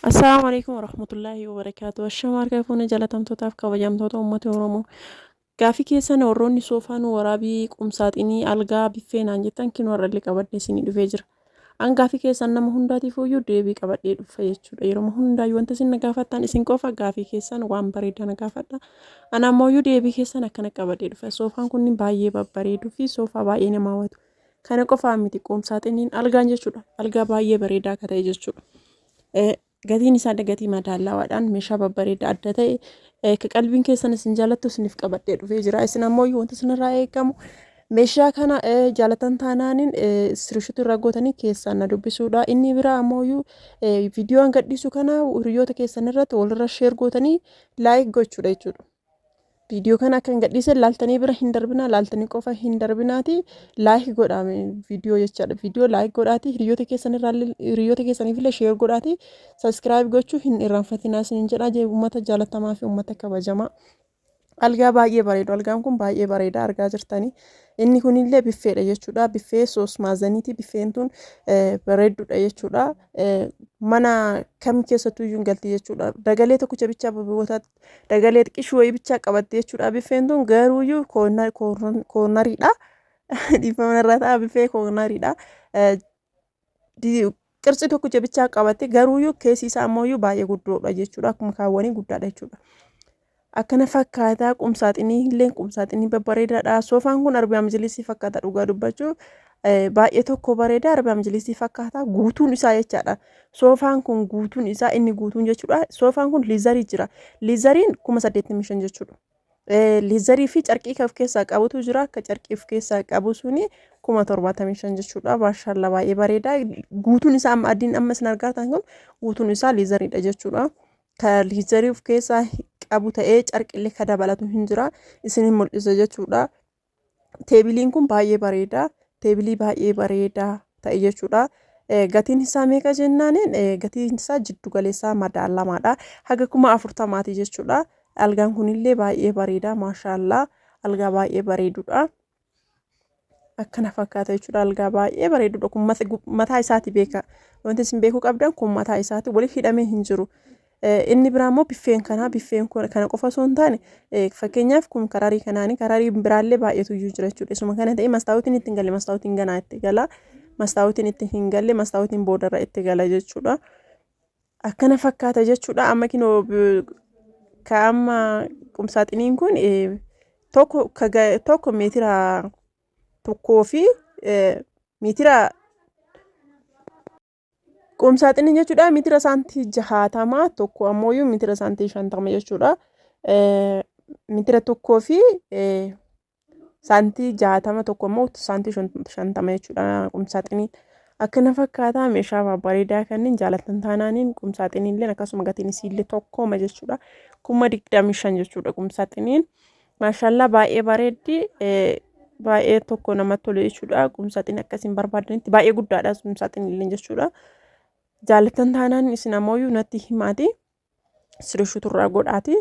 Assalaamu alaikum warahmatullaahi wabarakaatu. Ashama harka fuune jaalatamtootaaf kabajamtoota uummata Oromoo. Gaafii keessan warroonni soofaa nu waraabii qumsaaxinii algaa biffee naan jettan kinoo har'allee qabadhee isinii dhufee jira. An gaafii keessan nama hundaatiif iyyuu deebii qabadhee dhufa jechuudha. Yeroo hundaayyuu wanta isin na gaafattan isin qofa gaafii keessan waan bareedaa na gaafadha. Ana ammoo iyyuu deebii keessan akkana qabadhee dhufa. Soofaan kunniin baay'ee babbareeduu fi soofaa baay'ee nama hawwatu. Kana qofaa miti qumsaaxiniin algaan jechuudha. Algaa baay'ee bareedaa akka ta'e jechuudha. Gatiin isaa gatii madaallawaadhaan meeshaa babbareedaa adda ta'e ka qalbiin keessan isin jaalattu isiniif qabadhee dhufee jira. Isin ammoo wanti isinirraa eegamu meeshaa kana jaalatan taanaaniin iskiriishuutii irraa gootanii keessaan na dubbisuudha. Inni biraa ammoo viidiyoon gadhiisu kana hiriyoota keessan irratti walirra sheer gootanii laayik gochuudha jechuudha. Viidiyoo kana akka hin gadhiisan laaltanii bira hin darbinaa, laaltanii qofa hin darbinaati like godhaa viidiyoo jechaadha. Viidiyoo like godhaati hiriyoota keessan irraa hiriyoota keessaniif illee share godhaati subscribe gochuu hin irraanfatinaa isiniin jedha jee uummata jaalatamaa fi uummata kabajamaa. Algaa baay'ee bareedu. Algaan kun baay'ee bareeda argaa jirtanii. Inni kunillee biffeedha jechuudha. Biffee soos maazaniiti. Biffeen tun bareedduudha jechuudha. Mana kam keessattuu iyyuu hin galti jechuudha. Dagalee tokkicha bichaa dagalee xiqqishuu wayii bichaa qabatti jechuudha. Biffeen tun garuuyyuu koornariidha. Dhiifama irraa ta'a biffee koornariidha. Qirtsii tokkicha bichaa qabatte garuuyyuu keessi isaa ammoo baay'ee guddoodha jechuudha. Akkuma kaawwanii guddaadha jechuudha. Akkana fakkaataa qumsaaxinii illee qumsaaxinii babbareedaadha. Soofaan kun arbaa majilisii fakkaata dhugaa dubbachuu baay'ee tokko bareeda arbaa majilisii fakkaata guutuun isaa jechaadha. Soofaan kun guutuun isaa inni guutuun jechuudha. Soofaan kun liizarii jira. Liizariin 85,000 jechuudha. Liizarii fi carqii kan of keessaa qabutu jira. Akka carqii of keessaa qabu suni 75,000 jechuudha. Maashaallaa baay'ee bareeda. Guutuun isaa amma adiin amma isin argaatan kun guutuun isaa liizariidha jechuudha. Ka liizarii of keessaa qabu ta'ee carqillee ka dabalatu hin jira. Isin mul'isa jechuudha. Teebiliin kun baay'ee bareeda. Teebilii baay'ee bareedaa ta'e jechuudha. Gatiin isaa meeqa jennaaniin gatiin isaa jiddu galeessaa madaalamaadha. Haga 40,000ti jechuudha. Algaan kunillee baay'ee bareeda maashaallaa. Algaa baay'ee bareedudha. Akkana fakkaata jechuudha. Algaa baay'ee bareedudha. Kun mataa isaati beeka. Wanti isin beekuu qabdan kun mataa isaati. Walitti hidhamee hin jiru. Inni biraa immoo biffeen kanaa biffeen kun kana qofa osoo hin taane fakkeenyaaf kun kararii kanaani kararii biraallee baay'eetu iyyuu jira jechuudha. Isuma kana ta'e mastaawotiin itti hin galle mastaawotiin ganaa itti gala. Mastaawotiin itti hin galle mastaawotiin boodarra itti gala jechuudha. Akkana fakkaata jechuudha. Amma kinoo ka amma qumsaaxiniin kun tokko tokko meetira tokkoo fi meetira Qumsaaxinii jechuudha meetira saantii 60 tokko ammoo meetira saantii 50 jechuudha. Meetira tokkoo fi saantii 60 tokko immoo saantii 50 jechuudha qumsaaxiniin. Akkana fakkaataa meeshaa babbareedaa kanneen jaalatan taanaaniin qumsaaxiniin illee akkasuma gatiin isiillee tokkoma jechuudha. 25,000 jechuudha qumsaaxiniin. Maashaallaa baay'ee bareeddi. Baay'ee tokko namatti tolu jechuudha. Qumsaaxinii akkasiin barbaadanitti baay'ee guddaadha qumsaaxiniin illee jechuudha. Jaallattan taanaan isin ammoo natti himaati. Sirishuutu irraa godhaati.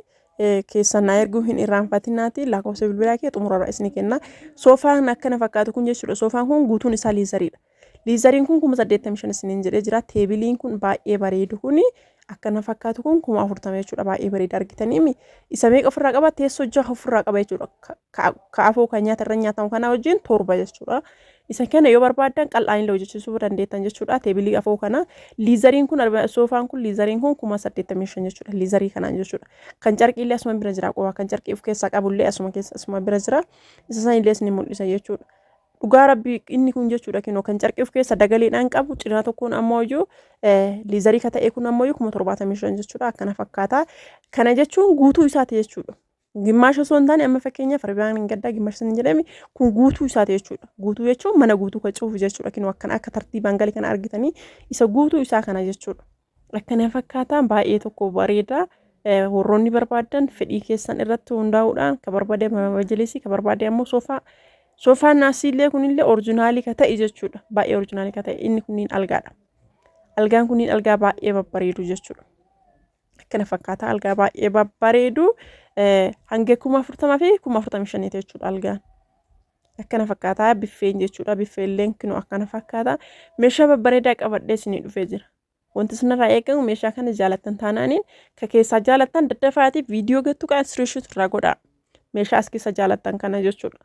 Keessan naa erguu hin irraanfatinaati. Lakkoofsa bilbilaa kee xumurarra isin kenna. Soofaan akkana fakkaatu kun jechuudha. Soofaan kun guutuun isaa liizariidha. Liizariin kun 85,000 isiniin jedhee jira. Teebiliin kun baay'ee bareedu kuni akkana fakkaatu kun 40,000 jechuudha. Baay'ee bareeda argitanii isa meeqa ofirraa qaba? Teessoo jaha ofirraa qaba jechuudha. Ka afoo kan nyaata irra nyaatamu kana wajjin torba jechuudha. Isa kana yoo barbaaddan qal'aan illee hojjechiisuu dandeettan jechuudha. Teebilii afoo kana liizariin kun soofaan kun liizariin kun 85,000 jechuudha. Liizarii kanaan jechuudha. Kan carqii illee asuma bira jira qofa kan carqii of keessaa qabu illee asuma keessa asuma bira jira. Isa san illee isin mul'isa jechuudha. Dhugaa rabbii inni kun jechuudha kinoo kan carqii of keessa dagaleedhaan qabu cinaa tokkoon ammoo iyyuu liizarii ka ta'e kun ammoo iyyuu 75,000 jechuudha akkana fakkaata. Kana jechuun guutuu isaati jechuudha. Gimmaasha osoo hin taane amma fakkeenyaaf arbaan hin gaddaa gimmaasha hin jedhame kun guutuu isaati jechuudha. Guutuu jechuun mana guutuu kan cufu jechuudha kinoo akkana akka tartiibaan gale kana argitanii isa guutuu isaa kana jechuudha. Akkana fakkaataan baay'ee tokko bareeda. Warroonni barbaadan fedhii keessan irratti hundaa'uudhaan ka barbaade majlisii ka barbaade ammoo soofaa. Soofaan asiillee kunillee orijinaalii ka ta'e jechuudha. Baay'ee orijinaalii ka ta'e inni kunniin algaadha. Algaan kunniin algaa baay'ee babbareedu jechuudha. Akkana fakkaata algaa baay'ee babbareedu hanga 40,000 fi 45,000 jechuudha algaan. Akkana fakkaata biffeen jechuudha. Biffeelleen kinoo akkana fakkaata. Meeshaa babbareedaa qabadhee isinii dhufee jira. Wanti isinirraa eegamu meeshaa kana jaalattan taanaaniin ka keessaa jaalattan daddafaatiif viidiyoo gattu kan screenshot irraa godhaa. Meeshaa as keessa jaalattan kana jechuudha.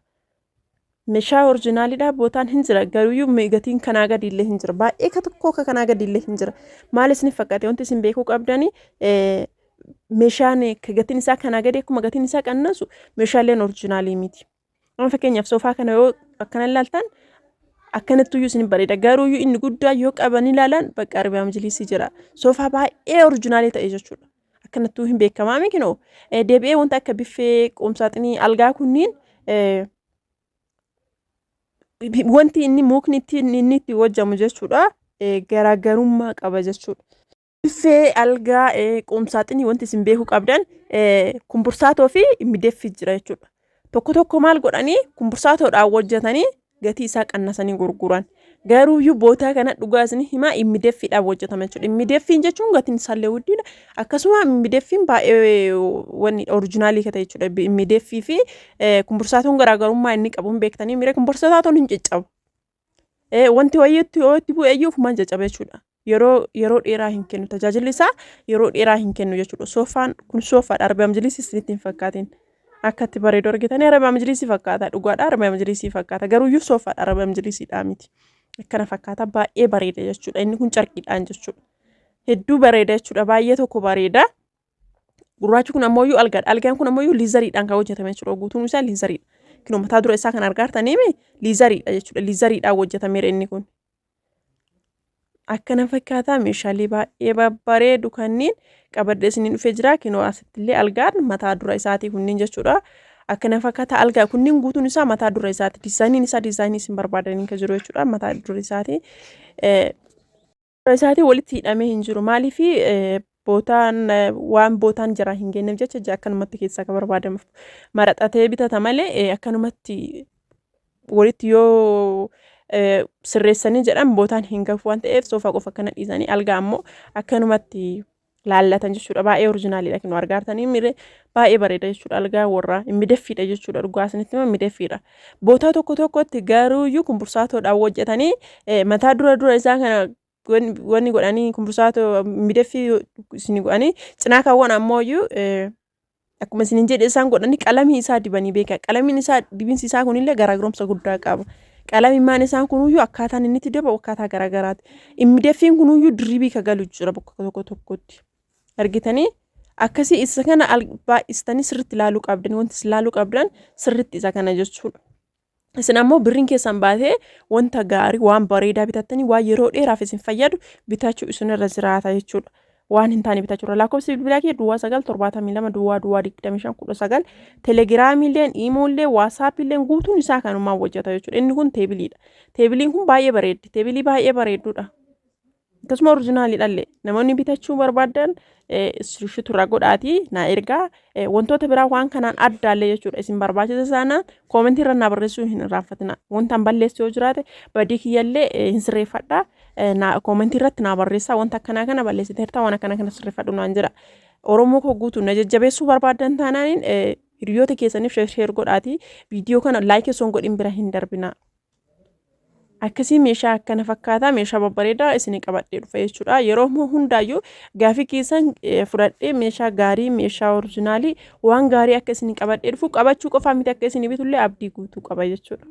Meeshaa originaalidha bootaan hin jira, garuuyyuu gatiin kanaa gadi illee hin jira. Baay'ee ka tokko ka kanaa gadi illee hin jira. Maal isin fakkaate, wanti isin beekuu qabdani, meeshaan ka gatiin isaa kanaa gadi akkuma gatiin isaa qannasu meeshaaleen originaalii miti. Amma fakkeenyaaf soofaa kana yoo akkana ilaaltan akkanattuyyuu isin bareeda. Garuuyyuu inni guddaa yoo qaban ilaalan bakka Arabiyaa Majlisii jira. Soofaa baay'ee originaalii ta'e jechuudha. Akkanattuu hin beekamaa mikinoo. Deebi'ee wanta akka biffee, qoomsaaxinii, algaa kunniin wanti inni mukni inni itti hojjamu jechuudha. Garaagarummaa qaba jechuudha. Biffee, algaa, qoomsaaxinii wanti isin beekuu qabdan kumpursaatoo fi mideffi jira jechuudha. Tokko tokko maal godhanii, kumpursaatoodhaan hojjetanii gatii isaa qannasanii gurguran. Garuuyyuu bootaa kana dhugaa isin himaa, immideffiidhaan hojjetama jechuudha. Immideffiin jechuun gatiin isaallee guddiidha. Akkasuma immideffiin baay'ee wanni originaalii ta'e jechuudha. Immideffii fi kumpursaatoon garaagarummaa inni qabu hin beektanii mire, kumpursaatoon hin ciccabu. Wanti wayiitti yoo itti bu'e iyyuu ofumaan caccaba jechuudha. Yeroo dheeraa hin kennu, tajaajilli isaa yeroo dheeraa hin kennu jechuudha. Soofaan kun soofaadha. Arabiyaa Majlisii isinitti hin fakkaatin. Akka itti bareedu argitanii, Arabiyaa Majlisii fakkaata, dhugaadha, Arabiyaa Majlisii fakkaata, garuuyyuu soofaadha, Arabiyaa Majlisiidhaa miti. Akkana fakkaata, baay'ee bareeda jechuudha. Inni kun carqiidhaan jechuudha. Hedduu bareeda jechuudha. Baay'ee tokko bareeda. Gurraachi kun ammoo algaadha. Algaan kun ammoo leatheriidhaan kan hojjetame jechuudha. Guutuun isaa leatheriidha. Kinoo mataa dura isaa kan argaa jirtanii leatheriidha jechuudha. Leatheriidhaan hojjetameera inni kun. Akkana fakkaataa, meeshaalee baay'ee babbareedu kanneen qabadhee isiniin dhufee jira. Kinoo asitti illee algaan mataa dura isaatii kunniin jechuudha. Akkana fakkaata, algaa kunniin guutuun isaa mataa dura isaati. Diizaayiniin isaa diizaayinii isin barbaadaniin kan jiru jechuudha. Mataa dura isaati. Dura isaatii walitti hidhamee hin jiru. Maaliif? Bootaan waan bootaan jira hin geenyeef jecha akkanumatti keessaa akka barbaadamuuf maraxatee bitata malee, akkanumatti walitti yoo sirreessanii jedhan bootaan hin gafu waan ta'eef, soofaa qofa akkana dhiisanii algaa ammoo akkanumatti laallatan jechuudha. Baay'ee originaalidha, kinoo argaa jirtanii miree, baay'ee bareeda jechuudha. Algaa warraa mideffiidha jechuudha. Dhugaa isinitti hima, mideffiidha. Bootaa tokko tokkotti garuuyyuu kumpursaatoodhaan hojjetanii mataa dura dura isaa kana wanni godhanii kumpursaatoo mideffii isin godhanii, cinaa kaawwan ammoo akkuma isinin jedhe isaan godhanii qalamii isaa dibanii beeka. Qalamiin isaa, dibinsi isaa kunillee garaagarumsa guddaa qaba. Qalamiin isaan kunuyyuu akkaataan inni itti dibamu akkaataa garaagaraati. Immideffiin kunuyyuu dirribii ka galu jira bakka tokko tokkotti. Argitanii, akkasii isa kana baay'istanii sirriitti ilaaluu qabdan, wanti isin ilaaluu qabdan sirriitti isa kana jechuudha. Isin ammoo birriin keessan baatee wanta gaarii, waan bareedaa bitattanii, waan yeroo dheeraaf isin fayyadu bitachuu isinirra jiraata jechuudha. Waan hin taane bitachuu irra. Lakkoofsi bilbilaa kee 09 72 00 25 19, Telegiraamiileen, iimoollee, WhatsAppiilleen guutuun isaa kanumaan hojjeta jechuudha. Inni kun teebiliidha. Teebiliin kun baay'ee bareeddi. Teebilii baay'ee bareedduudha. Akkasuma originaalidhallee namoonni bitachuu barbaadan screenshot irraa godhaatii naa ergaa. Wantoota biraa waan kanaan addaallee jechuudha isin barbaachisa saanaan koomentii irra naa barreessuu hin irraanfatina. Wanta hin balleessu yoo jiraate badii kiyyallee hin sirreeffadha. Koomentii irratti naa barreessaa, wanta akkanaa kana balleessiteerta, waan akkanaa kana sirreeffadhu naan jedha. Oromoo koo guutuu na jajjabeessuu barbaadan taanaan hiriyoota keessaniif share godhaatii viidiyoo kana like osoo hin godhin bira hin darbina. Akkasii meeshaa akkana fakkaataa, meeshaa babbareedaa isinii qabadhee dhufa jechuudha. Yeroo hundaayyuu gaafii keessan fudhadhee meeshaa gaarii, meeshaa originaalii, waan gaarii akka isinii qabadhee dhufu, qabachuu qofaa miti, akka isinii bitullee abdii guutuu qaba jechuudha.